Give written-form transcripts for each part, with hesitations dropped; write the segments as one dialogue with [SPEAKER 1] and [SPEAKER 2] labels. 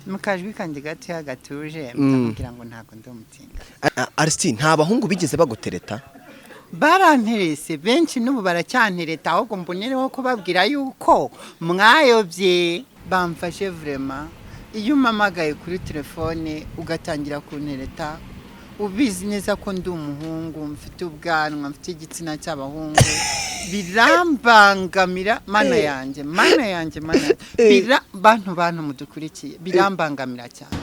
[SPEAKER 1] Mu kajwi kanjye gatoya gatuje ndamubwira ngo ntabwo ndi umutinganyi.
[SPEAKER 2] Aristide, nta bahungu bigeze bagutereta?
[SPEAKER 1] Baranterese benshi, n'ubu baracyantereta. Ahubwo mbonereho kubabwira yuko mwayobye. Bamfashe vraiment. Iyo umpamagaye kuri telefone ugatangira kuntereta ubizi neza ko ndi umuhungu, mfite ubwanwa, mfite igitsina cy'abahungu, birambangamira. Mana yanjye, Mana yanjye, Mana yanjye! Bantu mudukurikiye, birambangamira cyane.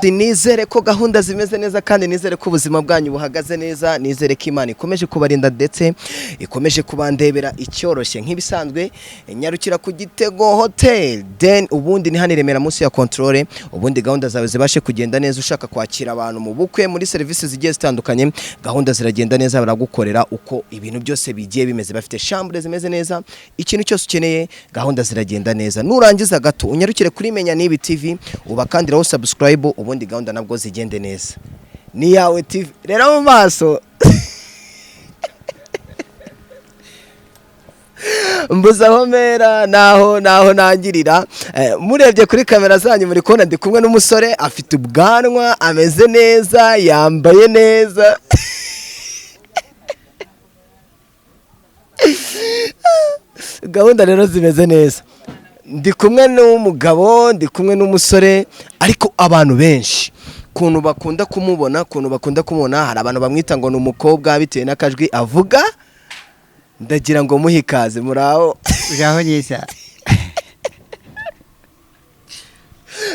[SPEAKER 2] Nizere ko gahunda zimeze neza kandi nizere ko ubuzima bwanyu buhagaze neza. Nizere ko Imana ikomeje kubarinda ndetse ikomeje kubandebera icyoroshye. Nk'ibisanzwe, nyarukira ku Gitego Hotel, then ubundi ni hano i Remera munsi ya contrôle, ubundi gahunda zawe zibashe kugenda neza. Ushaka kwakira abantu mu bukwe, muri serivisi zigiye zitandukanye, gahunda ziragenda neza, baragukorera uko ibintu byose bigiye bimeze. Bafite chambre zimeze neza, ikintu cyose ukeneye gahunda ziragenda neza. Nurangiza gato unyarukire kuri Menya Nibi TV, ubakandiraho subscribe, ubundi gahunda nabwo zigende neza. Ni Yawe TV rero. Mu maso mbuze aho mera naho nangirira. Murebye kuri kamera zanyu muri kubona ndi kumwe n'umusore, afite ubwanwa, ameze neza, yambaye neza. Gahunda rero zimeze neza. Ndi kumwe n'umugabo, ndi kumwe n'umusore, ariko abantu benshi ukuntu bakunda kumubona, hari abantu bamwita ngo ni umukobwa bitewe n'akajwi avuga. Ndagira ngo muhe ikaze. Muraho?
[SPEAKER 1] Uraho neza.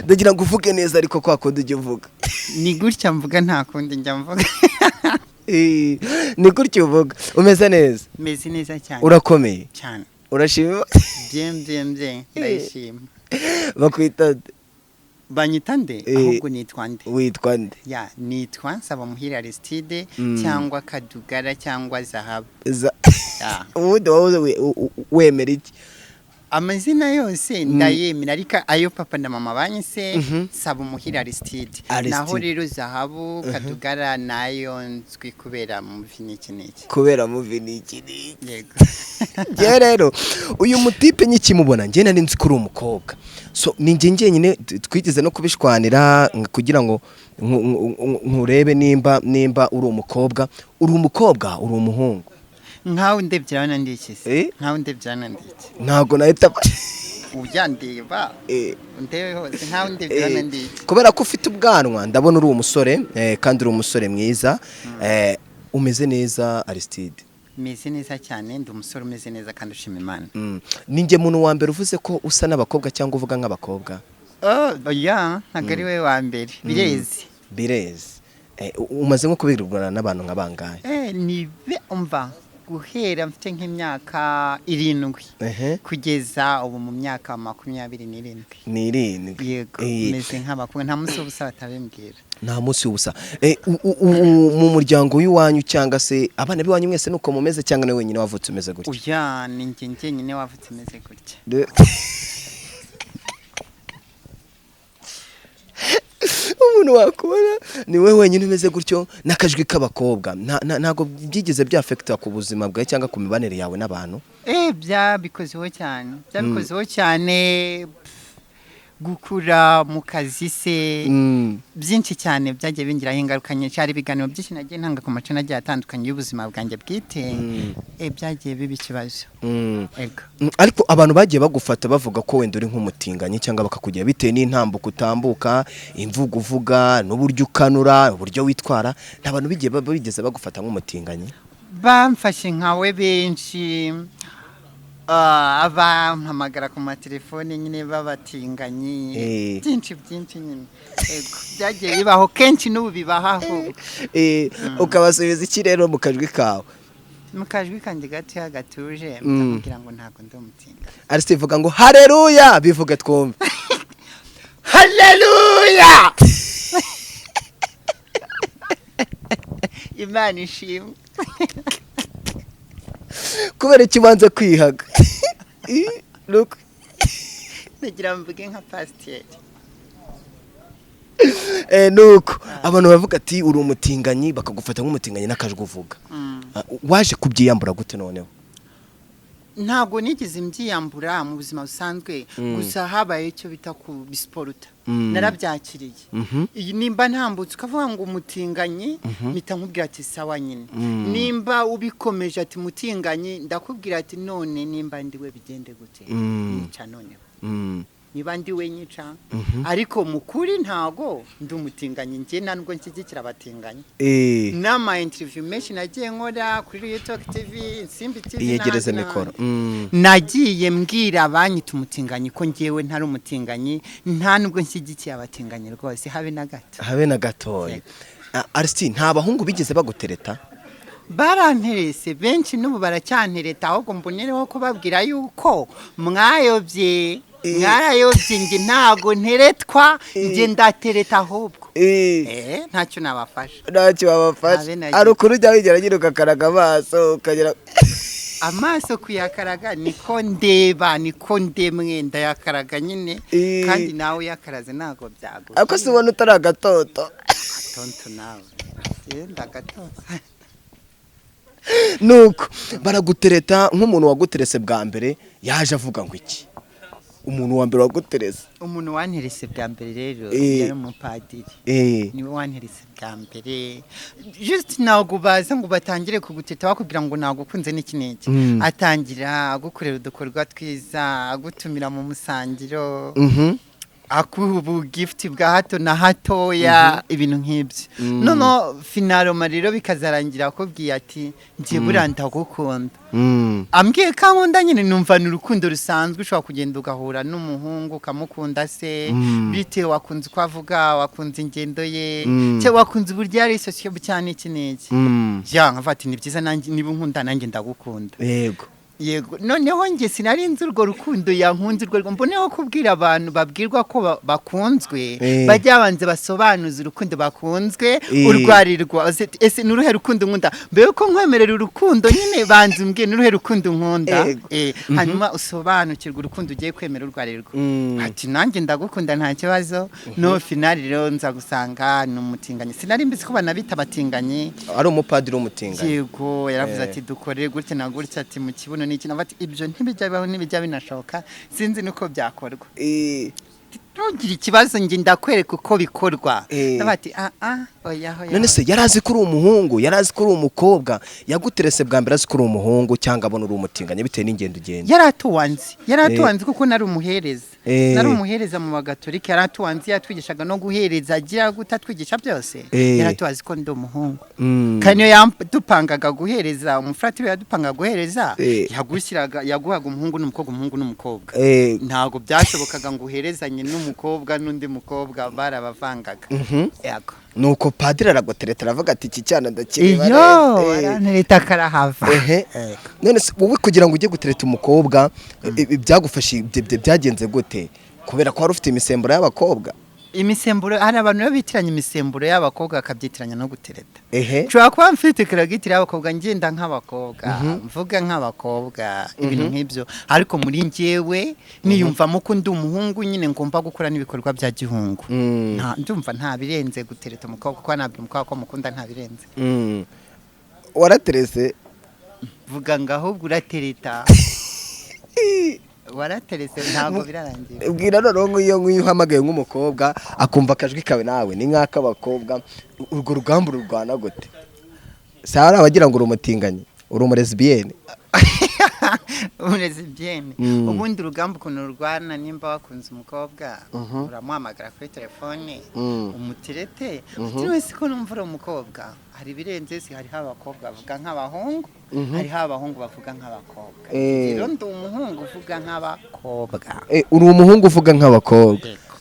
[SPEAKER 2] Ndagira ngo uvuge neza, ariko kwa kundi ujya uvuga.
[SPEAKER 1] Ni gutya mvuga, nta kundi njya mvuga.
[SPEAKER 2] Ni gutya uvuga. Umeze neza?
[SPEAKER 1] Meze neza cyane.
[SPEAKER 2] Urakomeye?
[SPEAKER 1] Cyane.
[SPEAKER 2] Urashima?
[SPEAKER 1] Bien, bien, bien, ndayishima.
[SPEAKER 2] Bakwita nde?
[SPEAKER 1] Banyita nde? Ahubwo nitwa nde?
[SPEAKER 2] Witwa nde?
[SPEAKER 1] Ya, nitwa Nsaba Aristide cyangwa Kadugara cyangwa Zahabu. Ya.
[SPEAKER 2] Ubundi wowe wemera iki?
[SPEAKER 1] Amazina yose ndayemera, ariko ayo papa na mama banyise Nsaba Umuhire Aristide.
[SPEAKER 2] Aristide.
[SPEAKER 1] Naho rero Zahabu, Kadugara nayo nzwi kubera mu n'iki n'iki.
[SPEAKER 2] Kubera movie ni iki n'iki?
[SPEAKER 1] Yego.
[SPEAKER 2] Njye rero uyu mutipe nkikimubona, njye nari nzi ko uri umukobwa. So ni njye njyenyine twigeze no kubishwanira kugira ngo nkurebe nimba uri umukobwa. Uri umukobwa, uri umuhungu?
[SPEAKER 1] Nkawe ndebye urabona ndi iki se? Nkawe ndebye urabona ndi iki?
[SPEAKER 2] Ntabwo nahita
[SPEAKER 1] Ujya ndeba, undebe hose, nkawe ndebye urabona ndi iki?
[SPEAKER 2] Kubera ko ufite ubwanwa ndabona uri umusore, kandi uri umusore mwiza, umeze neza, Aristide.
[SPEAKER 1] Meze neza cyane, ndi umusore umeze neza kandi ushima Imana.
[SPEAKER 2] Ni njye muntu wa mbere uvuze ko usa n'abakobwa cyangwa uvuga nk'abakobwa?
[SPEAKER 1] Oh ya, ntabwo ari we wa mbere, bireze.
[SPEAKER 2] Bireze. Umaze nko kubirwana n'abantu nka bangahe?
[SPEAKER 1] Ni be umva, guhera mfite nk'imyaka 7 kugeza ubu mu myaka 27.
[SPEAKER 2] Ni 7?
[SPEAKER 1] Yego. Meze nk'abakobwa, nta munsi w'ubusa batabimbwira.
[SPEAKER 2] Nta munsi w'ubusa. Mu muryango w'iwanyu cyangwa se abana b'iwanyu mwese nuko mumeze, cyangwa nawe wenyine wavutse umeze gutya?
[SPEAKER 1] Oya, ni njye njyenyine wavutse meze gutya.
[SPEAKER 2] Umuntu wakubona ni we wenyine umeze gutyo n'akajwi k'abakobwa. Ntabwo byigeze byafekita ku buzima bwawe cyangwa ku mibanire yawe n'abantu?
[SPEAKER 1] Byabikozeho cyane, byabikozeho cyane, gukura mu kazi se, byinshi cyane byagiye bingiraho ingaruka nyinshi. Hari ibiganiro byinshi nagiye ntanga ku mace agiye atandukanye y'ubuzima bwanjye bwite, byagiye biba ikibazo. Ego.
[SPEAKER 2] Ariko abantu bagiye bagufata bavuga ko wenda uri nk'umutinganyi cyangwa bakakugira bitewe n'intambuko utambuka, imvugo uvuga n'uburyo ukanura, uburyo witwara, nta bantu bigeze bagufata nk'umutinganyi?
[SPEAKER 1] Bamfashe nkawe benshi, abampamagara ku matelefone nyine babatinganyi, byinshi byinshi nyine. Ego, byagiye bibaho kenshi, n'ubu bibaho ahubwo.
[SPEAKER 2] Ukabasubiza iki rero mu kajwi kawe?
[SPEAKER 1] Mu kajwi kanjye gatoya gatuje ndamubwira ngo ntabwo ndi umutinganyi.
[SPEAKER 2] Aristide, vuga ngo haleluya, bivuge twumve.
[SPEAKER 1] Haleluya, Imana ishimwe.
[SPEAKER 2] Kubera iki ubanza kwihaga? Look.
[SPEAKER 1] Ndagira mvuge nka pasiteri.
[SPEAKER 2] Nuko abantu bavuga ati uri umutinganyi, bakagufata nk'umutinganyi n'akajwi uvuga. Waje kubyiyambura gute noneho?
[SPEAKER 1] Ntabwo nigeze mbyiyambura mu buzima busanzwe, gusa habaye icyo bita ku bisiporuta. Narabyakiriye. Iyi nimba ntambutse ukavuga ngo umutinganyi, mpita nkubwira ati sawa nyine. Nimba ubikomeje ati mutinganyi, ndakubwira ati none nimba ndiwe bigende gute? Nica noneho. Niba ndiwe nyica, ariko mu kuri ntago ndi umutinganyi, njye nta nubwo nshyigikira abatinganyi. N'ama interview menshi nagiye nkora kuri Real Talk TV, Insimbi TV
[SPEAKER 2] Iyegereze
[SPEAKER 1] n'ahandi
[SPEAKER 2] mikoro.
[SPEAKER 1] n'ahandi. Nagiye mbwira abanyita umutinganyi ko ngewe ntari umutinganyi, nta nubwo nshyigikiye abatinganyi rwose, habe na gato.
[SPEAKER 2] Habe na gatoya. Aristide, nta bahungu bigeze bagutereta?
[SPEAKER 1] Baranterese benshi, n'ubu baracyantereta, ahubwo mbonereho kubabwira yuko mwayobye. Mwarayobye, njye ntago nteretwa, njye ndatereta ahubwo. Ntacyo nabafasha.
[SPEAKER 2] Ntacyo babafasha.
[SPEAKER 1] Habe na
[SPEAKER 2] Ari
[SPEAKER 1] gito.
[SPEAKER 2] ukuri ujya wigera nyine ukakaraga amaso ukagera
[SPEAKER 1] Amaso kuyakaraga niko ndeba, niko ndemwe, ndayakaraga nyine. Kandi nawe uyakaraze ntabwo byaguha.
[SPEAKER 2] Ako se ubona utari agatoto?
[SPEAKER 1] Tonto nawe genda gatoto.
[SPEAKER 2] Nuko baragutereta, nk'umuntu waguterese bwa mbere yaje avuga ngo iki? Umuntu wa mbere waguterese.
[SPEAKER 1] Umuntu wanterese bwa mbere rero yari umupadiri. Niwe wanterese bwa mbere. Just ntabwo baza ngo batangire kuguteta bakubwira ngo nagukunze n'iki n'iki. Atangira agukorera udukorwa twiza, agutumira mu musangiro, akuha ubugifuti bwa hato na hatoya, ibintu nk'ibyo. Noneho finalement rero bikazarangira akubwiye ati njye buriya ndagukunda. Ambwiye ko ankunda nyine, numva ni urukundo rusanzwe. Ushobora kugenda ugahura n'umuhungu ukamukunda se, bitewe wakunze uko avuga, wakunze ingendo ye, cyangwa wakunze uburyo ari sosiyo cyane, iki n'iki. Ya nkavuga ati ni byiza, nanjye niba unkunda nanjye ndagukunda. Yego, noneho njye sinari nzi urwo rukundo yankunze urwo rwo. Mboneho kubwira abantu babwirwa ko bakunzwe, bajya babanza basobanuza urukundo bakunzwe urwarirwa. Ese ni uruhe rukundo nkunda? Mbere yuko nkwemerera urukundo nyine, banza umbwire ni uruhe rukundo nkunda. Hanyuma usobanukirwe urukundo ugiye kwemera urwarirwa. Ati nanjye ndagukunda, nta kibazo. No final rero nza gusanga ni umutinganyi. Sinari mbizi ko banabita abatinganyi.
[SPEAKER 2] Ari umupadiri w'umutinganyi.
[SPEAKER 1] Yego, yaravuze ati dukore gutya na gutya, ati mu kibuno n'iki. Nawe ati ibyo ntibijya bibaho, ntibijya binashoboka, sinzi nuko byakorwa. Ntugire ikibazo, njye ndakwereka uko bikorwa. Nawe ati ah ah, oya oya.
[SPEAKER 2] None se yari azi ko uri umuhungu, yari azi ko uri umukobwa? Yaguterese bwa mbere azi ko uri umuhungu cyangwa abona uri umutinganyi bitewe n'ingendo ugenda?
[SPEAKER 1] Yari atuwanzi, yari atuwanzi kuko nari umuhereza. Nari umuhereza mu bagatolika, yari atuwanzi, yatwigishaga no guhereza, agira gute, atwigisha byose. Yari atuwazi ko ndi umuhungu. Kandi iyo yadupangaga guhereza, umufuratiri yadupangaga guhereza, yagushyiraga, yaguhaga umuhungu n'umukobwa, umuhungu n'umukobwa. Ntabwo byashobokaga ngo uherezanye n'umukobwa n'undi mukobwa, barabavangaga. Yego.
[SPEAKER 2] Nuko padiri aragutereta, aravuga ati iki cyana ndakireba
[SPEAKER 1] Iyo
[SPEAKER 2] neza.
[SPEAKER 1] arantereta karahava.
[SPEAKER 2] Ehe. None se wowe kugira ngo ujye gutereta umukobwa, byagufashe byagenze gute, kubera ko wari ufite imisemburo y'abakobwa?
[SPEAKER 1] Imisemburo, hari abantu rero bitiranya imisemburo y'abakobwa bakabyitiranya no gutereta. Nshobora kuba mfite caractère y'abakobwa, ngenda nk'abakobwa, mvuga nk'abakobwa, ibintu nk'ibyo, ariko muri njyewe niyumvamo ko ndi umuhungu nyine, ngomba gukora n'ibikorwa bya gihungu. Ndumva nta birenze gutereta umukobwa, kuko nabwira umukobwa ko mukunda, nta birenze.
[SPEAKER 2] Waraterese?
[SPEAKER 1] Vuga ngo ahubwo uratereta, waraterese? Ntabwo birarangira.
[SPEAKER 2] Bwira noneho nk'iyo uhamagaye nk'umukobwa akumva akajwi kawe nawe ni nk'ak'abakobwa, urwo rugamba ururwana gute? Si hari abagira ngo uri umutinganyi, uri umulesbienne?
[SPEAKER 1] Umulesbienne. Ubundi urugamba ukuntu urwana, nimba wakunze umukobwa, uramuhamagara kuri telefone, umuterete, uti wese ko numva uri umukobwa, hari ibirenze si? Hariho abakobwa bavuga nk'abahungu, hariho abahungu bavuga nk'abakobwa. Rero ndi umuhungu uvuga nk'abakobwa.
[SPEAKER 2] Uri umuhungu uvuga nk'abakobwa?
[SPEAKER 1] Yego.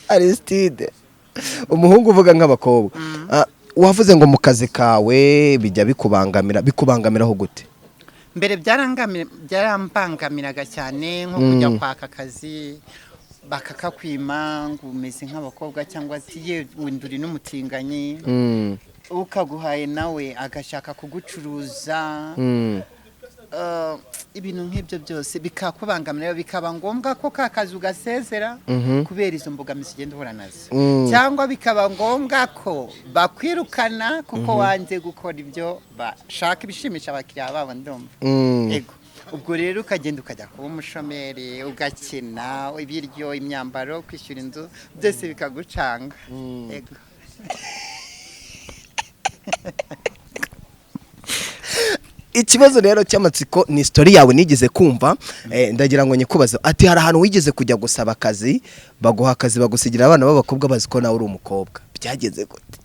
[SPEAKER 2] Aristide, umuhungu uvuga nk'abakobwa. Ah, wavuze ngo mu kazi kawe bijya bikubangamira, bikubangamiraho gute?
[SPEAKER 1] Mbere byarambangamiraga cyane, nko kujya kwaka akazi bakakakwima ngo umeze nk'abakobwa, cyangwa se yewe uri n'umutinganyi. Ukaguhaye nawe agashaka kugucuruza. Ibintu nk'ibyo byose bikakubangamira, bikaba ngombwa ko ka kazi ugasezera kubera izo mbogamizi ugenda uhura nazo, cyangwa bikaba ngombwa ko bakwirukana kuko wanze gukora ibyo bashaka, ibishimisha abakiriya babo, ndumva. Ego, ubwo rero ukagenda ukajya kuba umushomeri, ugakina ibiryo, imyambaro, kwishyura inzu, byose bikagucanga. Ego.
[SPEAKER 2] Ikibazo rero cy'amatsiko ni story yawe nigeze kumva, ndagira ngo nyikubaze. Ati hari ahantu wigeze kujya gusaba akazi, baguha akazi, bagusigira abana b'abakobwa bazi ko nawe uri umukobwa, byagenze gute?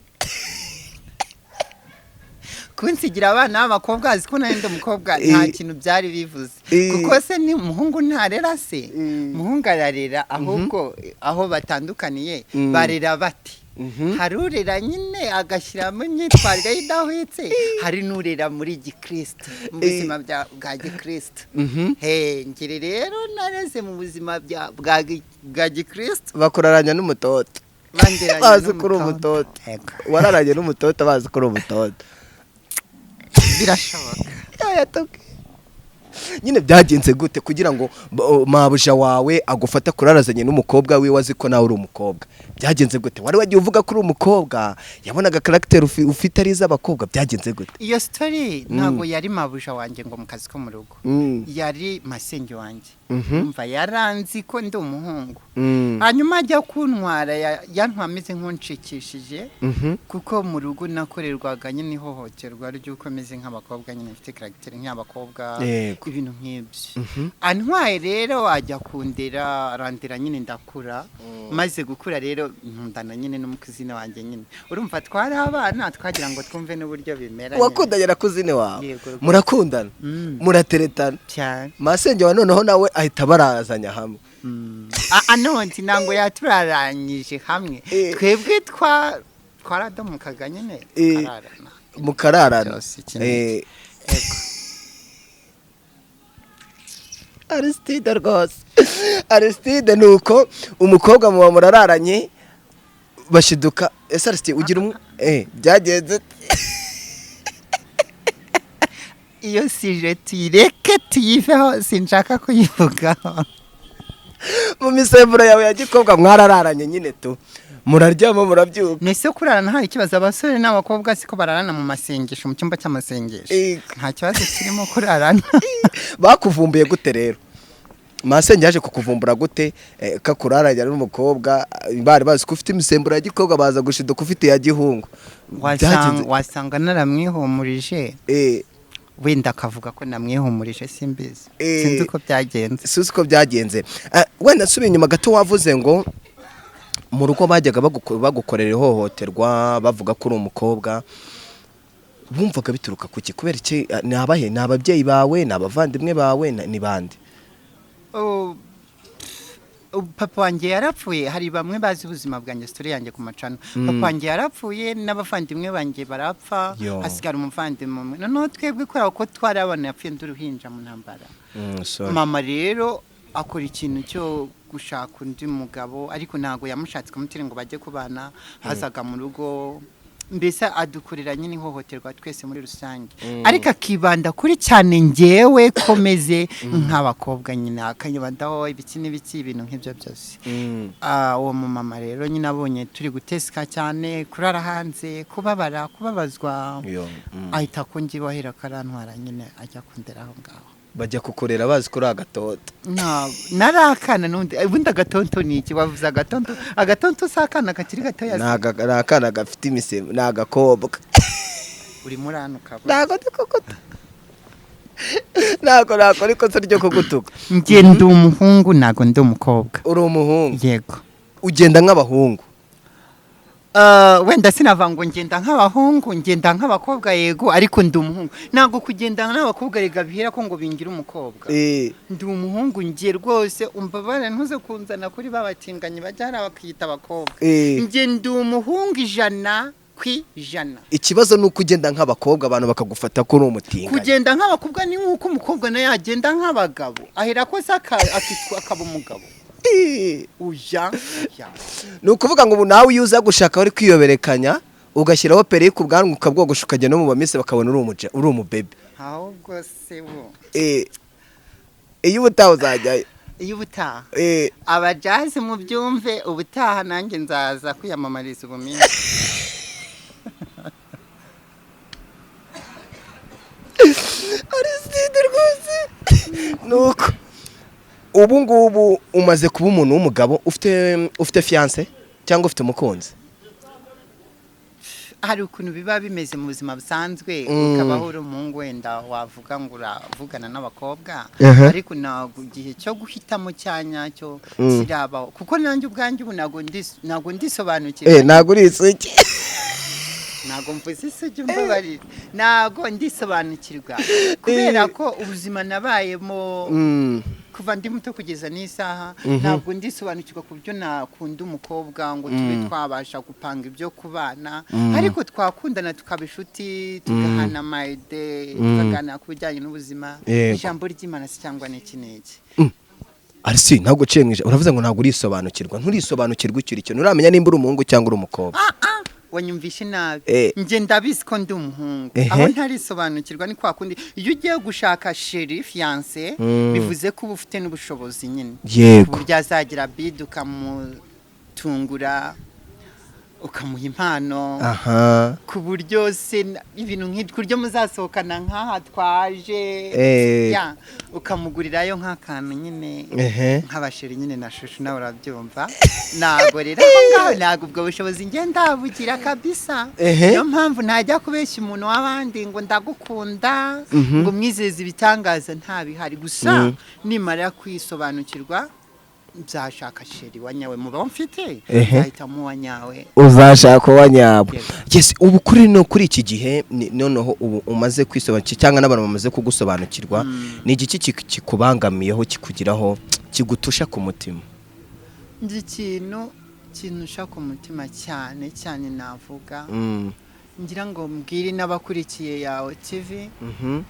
[SPEAKER 1] Kunsigira abana b'abakobwa azi ko nari ndi umukobwa, nta kintu byari bivuze, kuko se ni umuhungu ntarera se? Umuhungu ararera, ahubwo aho batandukaniye, barera bati hari urera nyine agashyiramo imyitwarire ye idahwitse, hari n'urera muri gikristo, mu buzima bwa gikristo. He, ngire rero nareze mu buzima bwa gikristo.
[SPEAKER 2] Bakuraranya n'umutoto.
[SPEAKER 1] Bangeranya
[SPEAKER 2] bazi ko uri
[SPEAKER 1] n'umutoto.
[SPEAKER 2] umutoto.
[SPEAKER 1] Ego.
[SPEAKER 2] Wararanye n'umutoto bazi ko uri umutoto?
[SPEAKER 1] Birashoboka.
[SPEAKER 2] Yaya, toke. Nyine byagenze gute kugira ngo mabuja wawe agufata kurarazanye n'umukobwa wiwe azi ko nawe uri umukobwa? Byagenze gute? Wari wagiye uvuga ko uri umukobwa, yabonaga caractère ufite ari iz'abakobwa, byagenze gute?
[SPEAKER 1] Iyo story ntabwo yari mabuja wanjye ngo mu kazi ko mu rugo, yari masenge wanjye. Umva, yaranzi ko ndi umuhungu. Hanyuma ajya kuntwara, yantwaye ameze nk'unshikishije, kuko mu rugo nakorerwaga nyine ihohoterwa ry'uko meze nk'abakobwa nyine, mfite caractère nk'abakobwa, ibintu nk'ibyo. Antwaye rero ajya kundera, arandera nyine, ndakura. Maze gukura rero nkundana nyine n'umukuzine wanjye nyine. Urumva twari abana, twagira ngo twumve n'uburyo bimera nyine.
[SPEAKER 2] Wakundanye na cousine wawe?
[SPEAKER 1] Yego rwose.
[SPEAKER 2] Murakundana? Murateretana?
[SPEAKER 1] Cyane.
[SPEAKER 2] Masenge wa noneho nawe ahita barazanya hamwe?
[SPEAKER 1] Anonsi ntabwo yaturaranyije hamwe. Twebwe twaradomokaga nyine, tukararana.
[SPEAKER 2] Mukararana.
[SPEAKER 1] Byose iki n'iki. Ego.
[SPEAKER 2] Aristide rwose, Aristide, ni uko umukobwa muba murararanye bashiduka. Ese Aristide, ugira umwe, byagenze?
[SPEAKER 1] Iyo sujet tuyireke, tuyiveho, sinshaka kuyivugaho.
[SPEAKER 2] Mu misemburo yawe ya gikobwa mwarararanye nyine tu, muraryama, murabyuka?
[SPEAKER 1] Mbese kurarana nta ikibazo? Abasore n'abakobwa siko bararana mu masengesho, mu cyumba cy'amasengesho? Nta kibazo kirimo kurarana.
[SPEAKER 2] Bakuvumbuye gute rero? Masenge yaje kukuvumbura gute, kakuraranye n'umukobwa? Bari bazi ko ufite imisemburo ya gikobwa, baza gushiduka ufite iya gihungu.
[SPEAKER 1] Wasanga naramwihumurije, wenda akavuga ko namwihumurije, simbizi. Sinzi uko byagenze.
[SPEAKER 2] Sinzi uko byagenze. Wenda nsubiye inyuma gato, wavuze ngo mu rugo bajyaga bagukorera ihohoterwa bavuga ko uri umukobwa. Bumvaga bituruka kuki? Kubera iki? Ni abahe? Ni ababyeyi bawe? Ni abavandimwe bawe? Ni bande?
[SPEAKER 1] Oh, papa wanjye yarapfuye. Hari bamwe bazi ubuzima bwanjye, story yanjye ku macano. Papa wanjye yarapfuye n'abavandimwe banjye barapfa.
[SPEAKER 2] Yo.
[SPEAKER 1] Hasigara umuvandimwe umwe. Noneho twebwe kubera ko twari abana, yapfuye ndi uruhinja mu ntambara.
[SPEAKER 2] Sorry.
[SPEAKER 1] Mama rero akora ikintu cyo gushaka undi mugabo, ariko ntabwo yamushatse kumutera ngo bajye kubana. Hazaga mu rugo, mbese adukorera nyine ihohoterwa twese muri rusange, ariko akibanda kuri cyane ngewe komeze nk'abakobwa nyine, akanyibandaho ibiki n'ibiki, ibintu nk'ibyo byose. Uwo mumama rero nyine abonye turi gutesika cyane, kurara hanze, kubabara, kubabazwa,
[SPEAKER 2] Yo.
[SPEAKER 1] Ahita akungibahera, akarantwara nyine, ajya kundera aho ngaho.
[SPEAKER 2] Bajya kukurera bazi ko uri agatoto?
[SPEAKER 1] Nari akana n'undi. Ubundi agatonto ni iki? Wavuze agatonto, agatonto si akana kakiri gatoya?
[SPEAKER 2] Ni akana gafite imisemburo, ni agakobwa.
[SPEAKER 1] Urimo uranuka.
[SPEAKER 2] Ntabwo ndi kugutuka, ntabwo nakora ikosa ryo kugutuka.
[SPEAKER 1] Njye ndi umuhungu, ntabwo ndi umukobwa.
[SPEAKER 2] Uri umuhungu?
[SPEAKER 1] Yego.
[SPEAKER 2] Ugenda nk'abahungu?
[SPEAKER 1] Wenda sinava ngo ngenda nk'abahungu, ngenda nk'abakobwa yego, ariko ndi umuhungu. Ntabwo kugenda n'abakobwa rega bihera ko ngo bingire umukobwa. Ndi umuhungu njye rwose, umbabare ntuze kunzana kuri babatinganyi bajya hariya bakiyita abakobwa. Njye ndi umuhungu 100%.
[SPEAKER 2] Ikibazo ni uko ugenda nk'abakobwa, abantu bakagufata ko uri umutinganyi.
[SPEAKER 1] Kugenda nk'abakobwa ni nk'uko umukobwa nawe yagenda nk'abagabo, ahera ko se akitwa akaba umugabo. Uya uya.
[SPEAKER 2] Ni ukuvuga ngo ubu nawe iyo uza gushaka wari kwiyoberekanya, ugashyiraho perike, ubwanwa ukabwogosha, ukajya no mu bamise bakabona uri umubebe.
[SPEAKER 1] Ahubwo se bo.
[SPEAKER 2] Iyo ubutaha uzajyayo?
[SPEAKER 1] Iyo ubutaha.
[SPEAKER 2] Eh.
[SPEAKER 1] Abajazi mubyumve, ubutaha nanjye nzaza kwiyamamariza ubuminsi.
[SPEAKER 2] Aristide, rwose nuko ubu ngubu umaze kuba umuntu w'umugabo, ufite fiancé cyangwa ufite umukunzi?
[SPEAKER 1] Hari ukuntu biba bimeze mu buzima busanzwe, ukabaho uri umuhungu, wenda wavuga ngo uravugana n'abakobwa, ariko ntabwo igihe cyo guhitamo cya nyacyo kirabaho, kuko nanjye ubwanjye ubu ntabwo ndisobanukirwa.
[SPEAKER 2] Ntabwo uri isugi.
[SPEAKER 1] Ntabwo mvuze isugi, mbabarira. Ntabwo ndisobanukirwa kubera ko ubuzima nabayemo kuva ndi muto kugeza n'isaha, ntabwo ndisobanukirwa ku buryo nakunda umukobwa ngo tube twabasha gupanga ibyo kubana. Ariko twakundana, tukaba inshuti, tugahana amayide, tukaganira ku bijyanye n'ubuzima, ijambo ry'Imana se cyangwa n'iki n'iki.
[SPEAKER 2] Arisi, ntabwo uciye mu ijambo, uravuze ngo ntabwo urisobanukirwa, nturisobanukirwa icyo uri cyo, nturamenya nimba uri umuhungu cyangwa uri umukobwa.
[SPEAKER 1] Ah ah, wanyumvishe nabi. Njye ndabizi ko ndi umuhungu. Aho ntarisobanukirwa ni kwa kundi iyo ugiye gushaka chéri, fiancé, bivuze ko uba ufite n'ubushobozi nyine, ku buryo azagira bide ukamutungura, ukamuha impano, ku buryo se ibintu nk'ibyo, ku buryo muzasohokana nk'aha twaje, ya, ukamugurirayo nk'akantu nyine, nk'abachéri nyine na chouchou, nawe urabyumva. Ntabwo rero aho ngaho, ntabwo ubwo bushobozi njye ndabugira kabisa. Niyo mpamvu ntajya kubeshya umuntu w'abandi ngo ndagukunda, ngo mwizeze ibitangaza ntabihari. Gusa nimara kwisobanukirwa nzashaka chéri wa nyawe. Muba mfite, nzahitamo uwa nyawe.
[SPEAKER 2] Uzashaka uwa nyabo.
[SPEAKER 1] Yego.
[SPEAKER 2] Yes, ubu kuri no kuri iki gihe noneho ubu umaze kwisobanukirwa cyangwa n'abantu bamaze kugusobanukirwa, ni igiki kikubangamiyeho, kikugiraho, kigutusha ku mutima?
[SPEAKER 1] Njye ikintu kintusha ku mutima cyane cyane navuga, ngira ngo mbwire n'abakurikiye Yawe TV,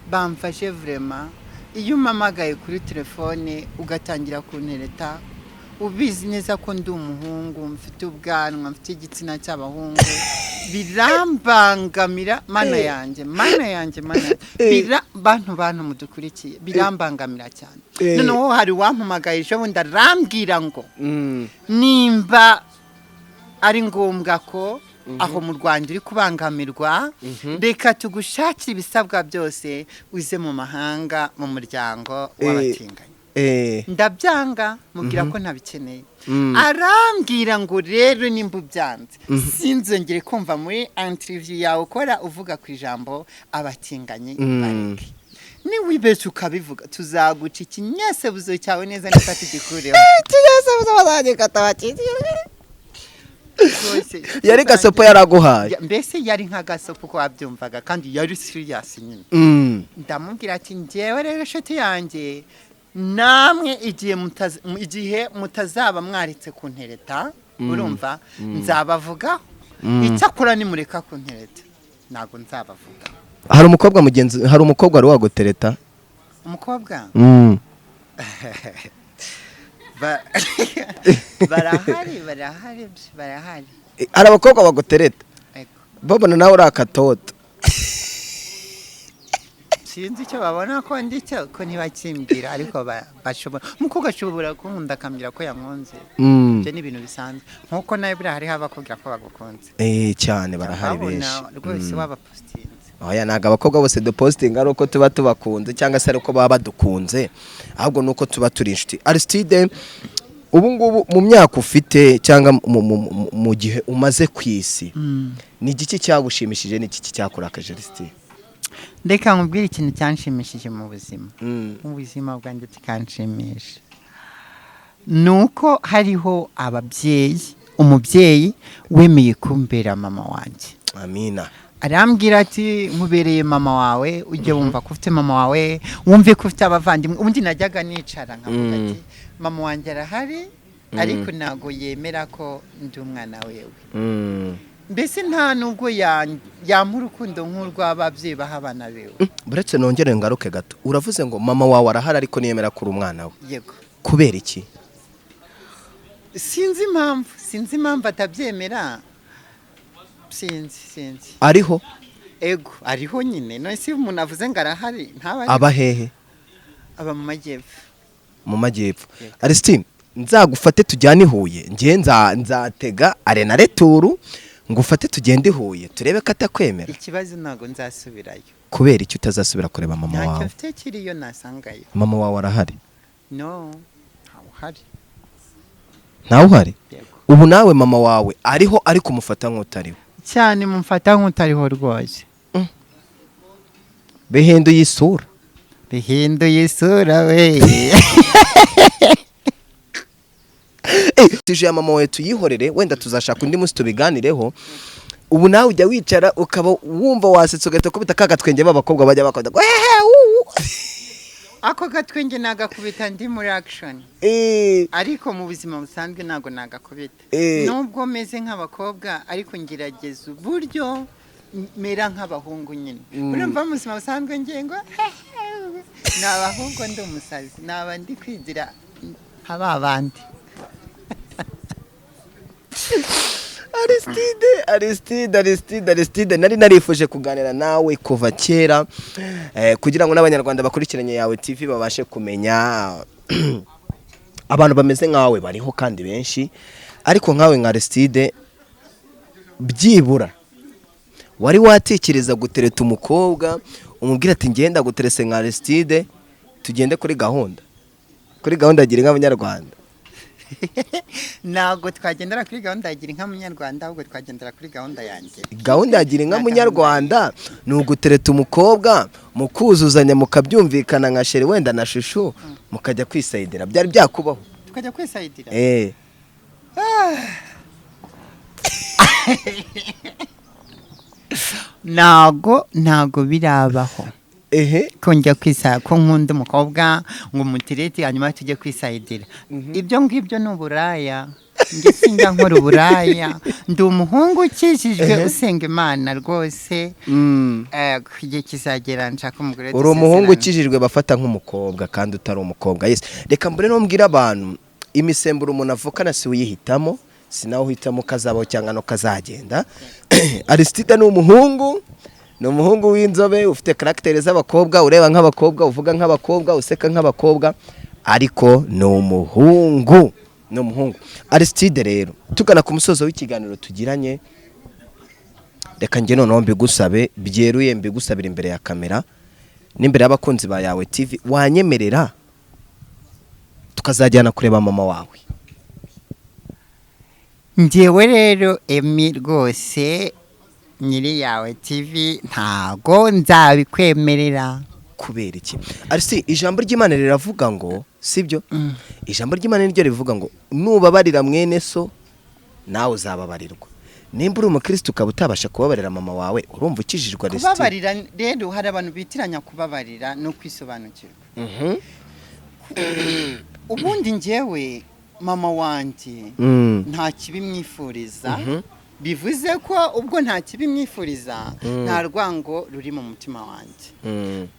[SPEAKER 1] bamfashe vraiment. Iyo umpamagaye kuri telefone ugatangira kuntereta ubizi neza ko ndi umuhungu, mfite ubwanwa, mfite igitsina cy'abahungu, birambangamira. Mana yanjye, Mana yanjye, Mana yanjye! Bantu mudukurikiye, birambangamira cyane. Noneho hari uwampamagaye ejo bundi arambwira ngo nimba ari ngombwa ko aho mu Rwanda uri kubangamirwa, reka tugushakire ibisabwa byose uze mu mahanga mu muryango w'abatinganyi. Ndabyanga, mubwira ko ntabikeneye. Arambwira ngo rero nimba ubyanze, sinzongere kumva muri interview yawe ukora uvuga ku ijambo abatinganyi. Bareke, niwibeshya ukabivuga tuzaguca ikinyasebuzo cyawe neza neza tugikureho. Rwose,
[SPEAKER 2] Yari gasopo yaraguhaye.
[SPEAKER 1] Mbese yari nk'agasopo uko wabyumvaga, kandi yari serious nyine. Ndamubwira ati njyewe rero inshuti yanjye, namwe igihe mutazaba mwaretse kuntereta, urumva, nzabavugaho. Icyakora nimureka kuntereta ntabwo nzabavuga.
[SPEAKER 2] Hari umukobwa mugenzi, hari umukobwa wari wagutereta?
[SPEAKER 1] Umukobwa? Barahari, barahari, barahari.
[SPEAKER 2] Hari abakobwa bagutereta?
[SPEAKER 1] Ego.
[SPEAKER 2] Babona nawe uri akatoto.
[SPEAKER 1] Sinzi icyo babona ko ndi cyo, ko ntibakimbwira, ariko bashobora, umukobwa ashobora kunkunda akambwira ko yankunze. Ibyo ni ibintu bisanzwe, nkuko nawe buriya hariho abakubwira ko bagukunze.
[SPEAKER 2] Cyane, barahari
[SPEAKER 1] Babona
[SPEAKER 2] benshi.
[SPEAKER 1] rwose wabapositinze.
[SPEAKER 2] Oya, ntabwo abakobwa bose dupositinga ari uko tuba tubakunze cyangwa se ari uko baba badukunze, ahubwo ni uko tuba turi inshuti. Aristide, ubu ngubu mu myaka ufite cyangwa mu gihe umaze ku isi, ni igiki cyagushimishije, ni igiki cyakurakaje, Aristide?
[SPEAKER 1] Reka nkubwire ikintu cyanshimishije mu buzima, mu buzima bwanjye kikanshimisha, ni uko hariho ababyeyi, umubyeyi wemeye kumbera mama wanjye.
[SPEAKER 2] Amina.
[SPEAKER 1] Arambwira ati nkubereye mama wawe, ujye wumva ko ufite mama wawe, wumve ko ufite abavandimwe. Ubundi najyaga nicara nkavuga ati mama wanjye arahari, ariko ntabwo yemera ko ndi umwana wewe. Mbese nta nubwo yampa urukundo nk'urw'ababyeyi baha abana bewe.
[SPEAKER 2] Buretse nongere ngaruke gato, uravuze ngo mama wawe arahari ariko ntiyemera ko uri umwana we?
[SPEAKER 1] Yego.
[SPEAKER 2] Kubera iki?
[SPEAKER 1] Sinzi impamvu, sinzi impamvu atabyemera, sinzi, sinzi.
[SPEAKER 2] Ariho?
[SPEAKER 1] Ego, ariho nyine. None se umuntu avuze ngo arahari, ntaba ariho?
[SPEAKER 2] Aba hehe?
[SPEAKER 1] Aba mu majyepfo.
[SPEAKER 2] Mu majyepfo.
[SPEAKER 1] Yego.
[SPEAKER 2] Aristide, nzagufate tujyane i Huye. Njye nzatega arena retour, ngufate tugende i Huye, turebe ko atakwemera.
[SPEAKER 1] Ikibazo, ntabwo nzasubirayo.
[SPEAKER 2] Kubera icyo utazasubira kureba mama
[SPEAKER 1] Ntacyo
[SPEAKER 2] wawe?
[SPEAKER 1] mfite kiriyo nasangayo.
[SPEAKER 2] Mama wawe arahari?
[SPEAKER 1] No, ntawe uhari.
[SPEAKER 2] Ntawe uhari?
[SPEAKER 1] Yego.
[SPEAKER 2] Ubu nawe mama wawe ariho, ariko umufata nk'utariho?
[SPEAKER 1] Cyane, mumfata nk'utariho rwose.
[SPEAKER 2] Bihinduye isura.
[SPEAKER 1] Bihinduye isura we.
[SPEAKER 2] Tije ya mama wawe tuyihorere, wenda tuzashaka undi munsi tubiganireho. Ubu nawe ujya wicara ukaba wumva wasetse, ugahita ukubita ka gatwenge b'abakobwa bajya bakunda ngo hehe uu.
[SPEAKER 1] Ako gatwenge nagakubita ndi muri action, ariko mu buzima busanzwe ntabwo nagakubita. Nubwo meze nk'abakobwa, ariko ngerageza uburyo mera nk'abahungu nyine. Urumva, mu buzima busanzwe ngiye ngo ni abahungu, ndi umusazi, naba ndi kwigira nka ba bandi.
[SPEAKER 2] Aristide, Aristide, Aristide, Aristide, nari narifuje kuganira nawe kuva kera, kugira ngo n'abanyarwanda bakurikiranye Yawe TV babashe kumenya abantu bameze nkawe bariho kandi benshi. Ariko nkawe nka Aristide, byibura wari watekereza gutereta umukobwa, umubwira ati: "Ngenda guterese nka Aristide, tugende kuri gahunda gira inka munyarwanda"?
[SPEAKER 1] Ntabwo twagendera kuri gahunda ya gira inka munyarwanda, ahubwo twagendera kuri gahunda yanjye.
[SPEAKER 2] Gahunda ya gira inka munyarwanda ni ugutereta umukobwa, mukuzuzanya, mukabyumvikana nka chéri wenda na chouchou, mukajya kwisayidira. Byari byakubaho?
[SPEAKER 1] Tukajya kwisayidira?
[SPEAKER 2] Eh.
[SPEAKER 1] Ntago birabaho ko njya kwisa ko nkunda umukobwa ngo umuterete hanyuma tujye kwisayidira. Ibyo ngibyo ni uburaya. Njye sinjya nkora uburaya, ndi umuhungu ukijijwe usenga Imana rwose. Igihe kizagera nshaka umugore,
[SPEAKER 2] Uri umuhungu
[SPEAKER 1] dusezerane.
[SPEAKER 2] ukijijwe bafata nk'umukobwa kandi utari umukobwa. Yes, reka mbere no mbwira abantu, imisemburo umuntu avukana si uyihitamo, si nawe uhitamo kazabaho cyangwa no kazagenda. Aristide ni umuhungu w'inzobe, ufite caractère z'abakobwa, ureba nk'abakobwa, uvuga nk'abakobwa, useka nk'abakobwa, ariko ni umuhungu, ni umuhungu. Aristide rero, tugana ku musozo w'ikiganiro tugiranye, reka njye noneho mbigusabe byeruye, mbigusabira imbere ya kamera n'imbere y'abakunzi ba Yawe TV: wanyemerera tukazajyana kureba mama wawe?
[SPEAKER 1] Njyewe rero Emi rwose, nyiri Yawe TV, ntago nzabikwemerera.
[SPEAKER 2] Kubera iki, Arisi? Ijambo ry'Imana riravuga ngo, sibyo, ijambo ry'Imana niryo rivuga ngo nubabarira mwene so nawe uzababarirwa. Nimba uri umukristo ukaba utabasha kubabarira mama wawe, urumva ukijijwe, Arisi?
[SPEAKER 1] Kubabarira rero, hari abantu bitiranya kubabarira no kwisobanukirwa. Ubundi njyewe mama wanjye nta kibi mwifuriza. Bivuze ko ubwo nta kibi mwifuriza, nta rwango ruri mu mutima wanjye.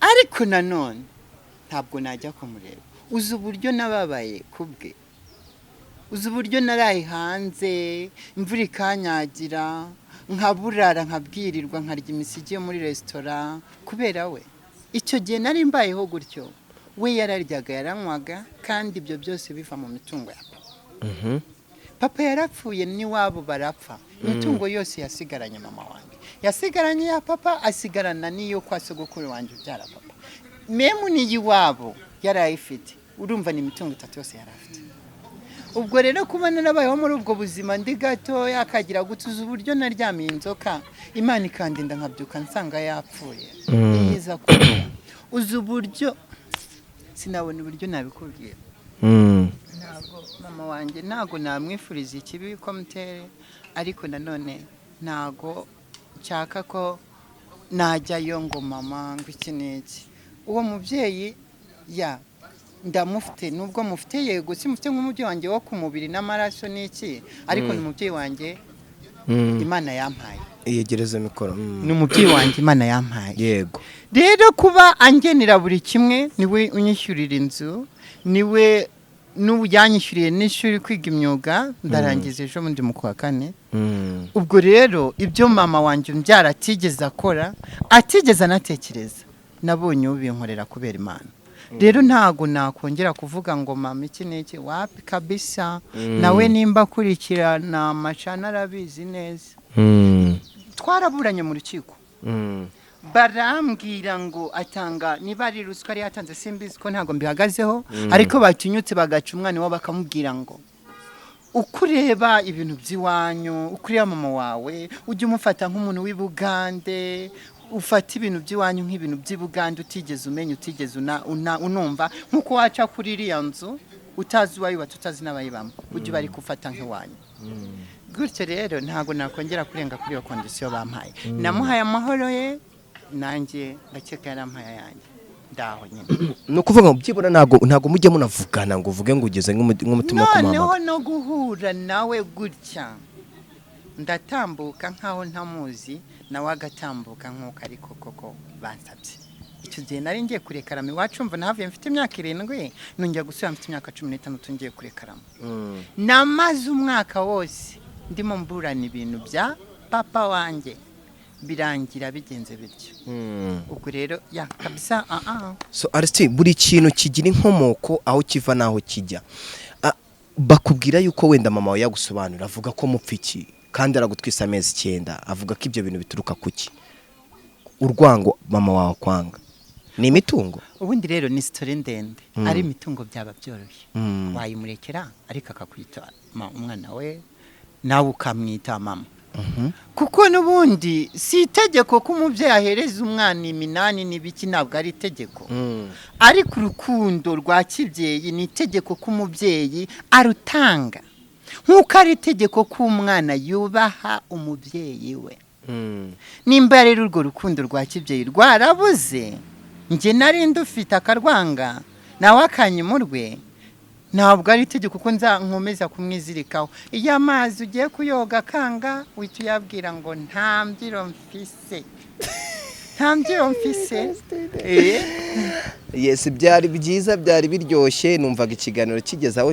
[SPEAKER 1] Ariko nanone ntabwo najya kumureba. Uzi uburyo nababaye kubwe? Uzi uburyo naraye hanze, imvura ikanyagira, nkaburara, nkabwirirwa, nkarya imisigi yo muri resitora kubera we? Icyo gihe nari mbayeho gutyo, we yararyaga, yaranywaga, kandi ibyo byose biva mu mitungo ya papa. Papa yarapfuye n'iwabo barapfa, imitungo yose yasigaranye mama wanjye, yasigaranye ya papa, asigarana n'iyo kwa sogokuru wanjye ubyara papa, même n'iy'iwabo yari ayifite. Urumva, ni imitungo itatu yose yari afite. Ubwo rero kuba narabayeho muri ubwo buzima ndi gatoya, akagira gutuza, uburyo naryamiye inzoka Imana ikandinda, nkabyuka nsanga yapfuye, iyiza kuba, uzi uburyo sinabona uburyo nabikubwira. Ntabwo mama wanjye, ntabwo namwifuriza ikibi ko mutere, ariko nanone ntabwo nshaka ko najyayo ngo mama ngo iki n'iki. Uwo mubyeyi ya ndamufite, nubwo mufite, yego simufite nk'umubyeyi wanjye wo ku mubiri n'amaraso n'iki, ariko ni umubyeyi wanjye Imana yampaye.
[SPEAKER 2] Iyegereze mikoro.
[SPEAKER 1] Ni umubyeyi wanjye Imana yampaye. Rero kuba angenera buri kimwe, niwe unyishyurira inzu, niwe N'ubu yanyishyuriye n'ishuri kwiga imyuga, ndarangiza ejo bundi mu kwa kane. Ubwo rero ibyo mama wanjye umbyara atigeze akora, atigeze anatekereza, nabonye ubinkorera kubera Imana. Rero ntago nakongera kuvuga ngo mama iki n'iki, wapi kabisa. Nawe nimba akurikirana amacana arabizi neza. Twaraburanye mu rukiko, barambwira ngo atanga, niba ari ruswa yari yatanze simbizi, ko ntabwo mbihagazeho, ariko batinyutse bagaca umwana iwabo bakamubwira ngo uko ureba ibintu by'iwanyu, uko ureba mama wawe, ujye umufata nk'umuntu w'i Bugande, ufata ibintu by'iwanyu nk'ibintu by'i Bugande utigeze umenya, utigeze unumva, nk'uko waca kuri iriya nzu utazi uwayubatse, utazi n'abayibamo, ujye uba ariko ufata nk'iwanyu gutyo. Rero ntabwo nakongera kurenga kuri iyo condition bampaye. Namuhaye amahoro ye, nanjye ndakeka yarampaye ayanjye, ndaho nyine.
[SPEAKER 2] Ni ukuvuga ngo byibura ntabwo mujya munavugana ngo uvuge ngo ugeze nk'umutima wo
[SPEAKER 1] Noneho
[SPEAKER 2] kumuhamagara?
[SPEAKER 1] no guhura nawe gutya, ndatambuka nkaho ntamuzi, nawe agatambuka nk'uko, ariko koko bansabye. Icyo gihe nari ngiye kurekarama iwacu, mva nahavuye mfite imyaka 7, nongera gusubira mfite imyaka 16 ngiye kurekarama. Namaze umwaka wose ndimo mburana ibintu bya papa wanjye, birangira bigenze bityo. Ubwo rero ya kabisa
[SPEAKER 2] So Aristide, buri kintu kigira inkomoko, aho kiva n'aho kijya. Bakubwira yuko wenda mama wawe yagusobanura, avuga ko mupfa iki kandi aragutwisa amezi 9, avuga ko ibyo bintu bituruka kuki? Urwango mama wawe akwanga ni imitungo?
[SPEAKER 1] Ubundi rero ni story ndende. Ari imitungo byaba byoroshye, wayimurekera ariko akakwita umwana we, nawe ukamwita mama, kuko n'ubundi si itegeko ko umubyeyi ahereza umwana iminani n'ibiki, ntabwo ari itegeko. Ariko urukundo rwa kibyeyi ni itegeko ko umubyeyi arutanga, nk'uko ari itegeko ko umwana yubaha umubyeyi we. Nimba rero urwo rukundo rwa kibyeyi rwarabuze, njye nari ndufite akarwanga nawe akanyimurwe, ntabwo ari itegeko ko nza nkomeza kumwizirikaho. Iyo amazi ugiye kuyoga akanga, uhita uyabwira ngo nta mbyiro mfise, nta mbyiro mfise.
[SPEAKER 2] Yes, byari byiza, byari biryoshye. Numvaga ikiganiro kigeze aho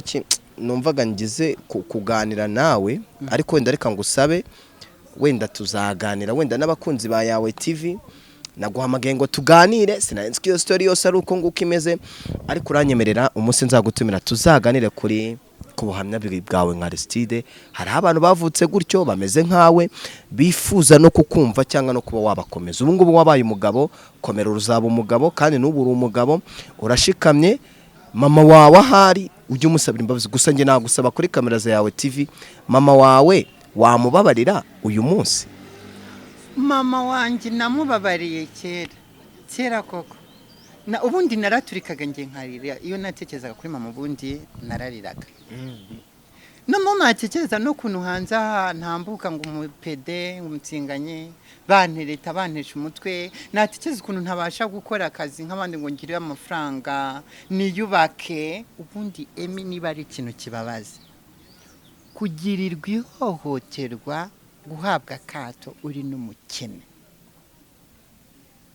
[SPEAKER 2] numvaga ngize kuganira nawe, ariko wenda reka ngusabe, wenda tuzaganira wenda n'abakunzi ba Yawe TV. Naguhamagaye ngo tuganire, sinari nzi ko iyo story yose ari uko nguko imeze, ariko uranyemerera umunsi nzagutumira tuzaganire kuri ku buhamya bwawe nka Aristide. Hariho abantu bavutse gutyo bameze nkawe, bifuza no kukumva cyangwa no kuba wabakomeza. Ubu ngubu wabaye umugabo, komera, uzaba umugabo, kandi n'ubu uri umugabo, urashikamye. Mama wawe ahari ujye umusabira imbabazi. Gusa njye nagusaba kuri kamera za Yawe TV, mama wawe wamubabarira uyu munsi?
[SPEAKER 1] Mama wanjye namubabariye kera kera koko. Na ubundi naraturikaga njye nkarira iyo natekerezaga kuri mama, ubundi narariraga. Noneho natekereza n'ukuntu hanze aha ntambuka ngo umupede ngo umutsinganye bantereta, bantesha umutwe, natekereza ukuntu ntabasha gukora akazi nk'abandi ngo ngire amafaranga niyubake. Ubundi emi niba ari ikintu kibabaza, kugirirwa ihohoterwa, guhabwa akato uri n'umukene,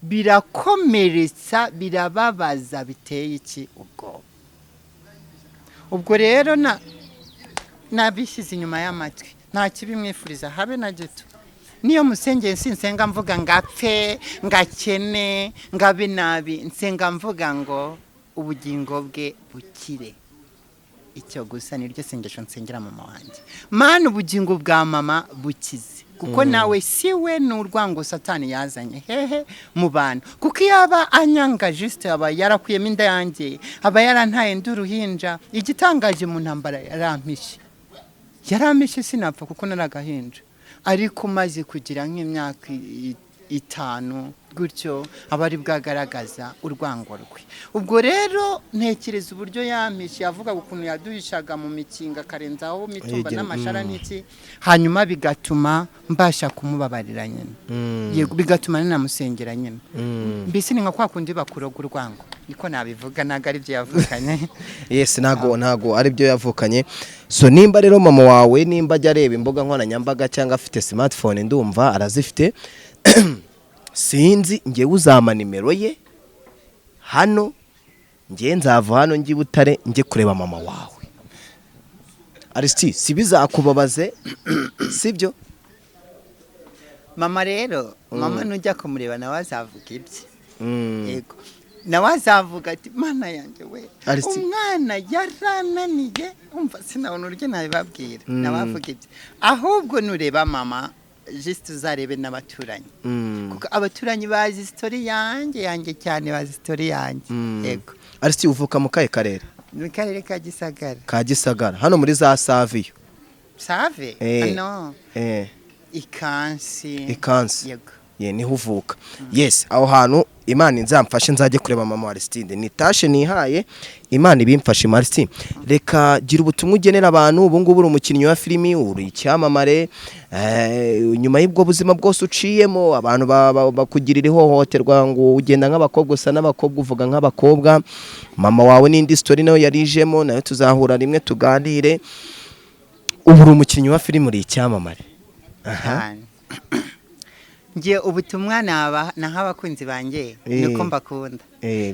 [SPEAKER 1] birakomeretsa, birababaza, biteye iki ubwoba. Ubwo rero na nabishyize inyuma y'amatwi, nta kibi mwifuriza habe na gito. Niyo musengeye sinsenga mvuga ngo apfe, ngo akene, ngo abe nabi, nsenga mvuga ngo ubugingo bwe bukire. Icyo gusa niryo sengesho nsengera mama wanjye: Mana, ubugingo bwa mama bukize, kuko nawe si we, ni urwango Satani yazanye hehe mu bantu. Kuko iyo aba anyanga juste, aba yarakuyemo inda yanjye, aba yarantaye ndi uruhinja. Igitangaje, mu ntambara yarampishe, yarampishe sinapfa kuko nari agahinja. Ariko maze kugira nk'imyaka 5 gutyo, aba ari bwagaragaza urwango rwe. Ubwo rero ntekereza uburyo yampishe, yavugaga ukuntu yaduhishaga mu mikinga, akarenzaho mitumba n'amashara n'iki, hanyuma bigatuma mbasha kumubabarira nyine. Yego, bigatuma nanamusengera nyine. Mbese ni nka kwa kundi bakuroga urwango, niko nabivuga, ntabwo ari byo yavukanye.
[SPEAKER 2] Yes, ntago ari byo yavukanye. So nimba rero mama wawe, nimba ajya areba imbuga nkoranyambaga cyangwa afite smartphone, ndumva arazifite, sinzi, ngewe uzampa nimero ye hano, ngewe nzava hano njye i Butare njye kureba mama wawe. Aristi, si bizakubabaze, sibyo?
[SPEAKER 1] Mama rero, mama nujya kumureba nawe azavuga ibye. Yego, nawe azavuga ati: "Mana yanjye we,
[SPEAKER 2] Aristi.
[SPEAKER 1] umwana yarananiye." Umva, sinabona uburyo nabibabwira. Nawe avuga ibye. Ahubwo nureba mama, just uzarebe n'abaturanyi, kuko abaturanyi bazi story yanjye cyane, bazi story yanjye. Yego.
[SPEAKER 2] Aristi, uvuka mu kahe karere?
[SPEAKER 1] Mu karere ka Gisagara.
[SPEAKER 2] Ka Gisagara, hano muri za Saviyo?
[SPEAKER 1] Save? No. Ikansi.
[SPEAKER 2] Ikansi.
[SPEAKER 1] Yego.
[SPEAKER 2] Ye, niho uvuka. Yes, aho hantu Imana inzamfashe nzajye kureba mama wa Aristide. Nitashe nihaye, Imana ibimfashe. Aristide, reka gira ubutumwa ugenera abantu. Ubu ngubu uri umukinnyi wa filimi, uri icyamamare. Nyuma y'ubwo buzima bwose uciyemo, abantu bakugirira ihohoterwa ngo ugenda nk'abakobwa, usa n'abakobwa, uvuga nk'abakobwa. Mama wawe n'indi story nayo yarijemo, nayo tuzahura rimwe tuganire. Ubu uri umukinnyi wa filimi, uri icyamamare. Aha.
[SPEAKER 1] Cyane. Ngiye ubutumwa naba naha abakunzi banjye ni uko mbakunda.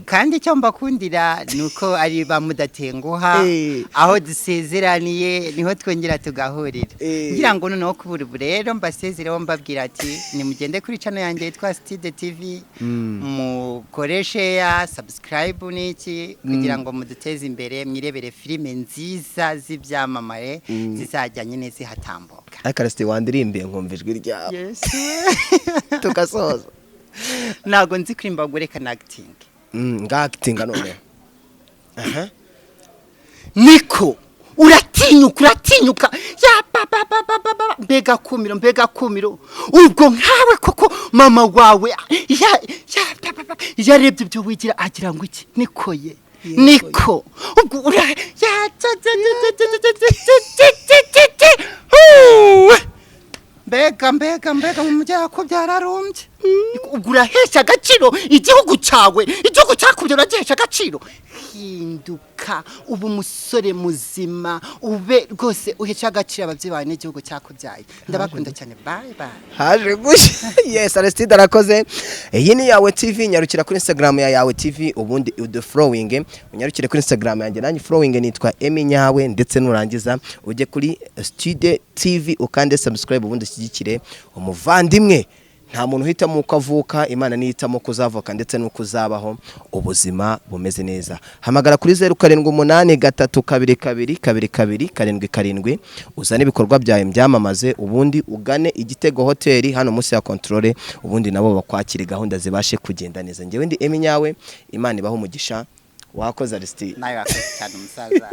[SPEAKER 1] Kandi icyo mbakundira ni uko ari ba mudatenguha. Aho dusezeraniye niho twongera tugahurira. Ngira ngo noneho kubura ubu rero mbasezereho, mbabwira ati nimugende kuri channel yanjye yitwa Stide TV, mukore share, subscribe n'iki, kugira ngo muduteze imbere, mwirebere filime nziza z'ibyamamare zizajya nyine zihatambuka.
[SPEAKER 2] Ariko Aristide, wandirimbiye nkumva ijwi ryawe
[SPEAKER 1] Yes.
[SPEAKER 2] tugasoza.
[SPEAKER 1] Ntabwo nzi kuririmba, ngo reka na acting.
[SPEAKER 2] Ngakitinga noneho. Aha.
[SPEAKER 1] Niko uratinyuka, uratinyuka ya ba ba ba ba ba ba, mbega kumiro, mbega kumiro! Ubwo nkawe koko mama wawe ya ba, ba, ba, yarebye ibyo wigira agira ngo iki? Niko ye, niko ubwo ura ya ta ta ta ta ta ta ta ta ta ta ta ta. Huu! Mbega, mbega, mbega! Mu mujyi ko byararumbye. Ubwo urahesha agaciro igihugu cyawe? Igihugu cyakubye uragihesha agaciro? Hinduka, uba umusore muzima, ube rwose uhesha agaciro ababyeyi bawe n'igihugu cyakubyaye. Ndabakunda cyane, bye bye.
[SPEAKER 2] Haje gushya. Yes, Aristide arakoze. Iyi ni Yawe TV. Nyarukira kuri Instagram ya Yawe TV, ubundi udu following. Unyarukire kuri Instagram yanjye nanjye following, nitwa Emi Nyawe. Ndetse nurangiza ujye kuri Studio TV ukande subscribe, ubundi ushyigikire umuvandimwe. Nta muntu uhitamo uko avuka, Imana niyo ihitamo uko uzavuka ndetse n'uko uzabaho ubuzima bumeze neza. Hamagara kuri 0783222277, uzane ibikorwa byawe byamamaze, ubundi ugane Igitego Hoteli hano munsi ya contrôle, ubundi nabo bakwakire, gahunda zibashe kugenda neza. Njyewe ndi Emi Nyawe, Imana ibahe umugisha. Wakoze, Aristide.
[SPEAKER 1] Nawe wakoze cyane, umusaza.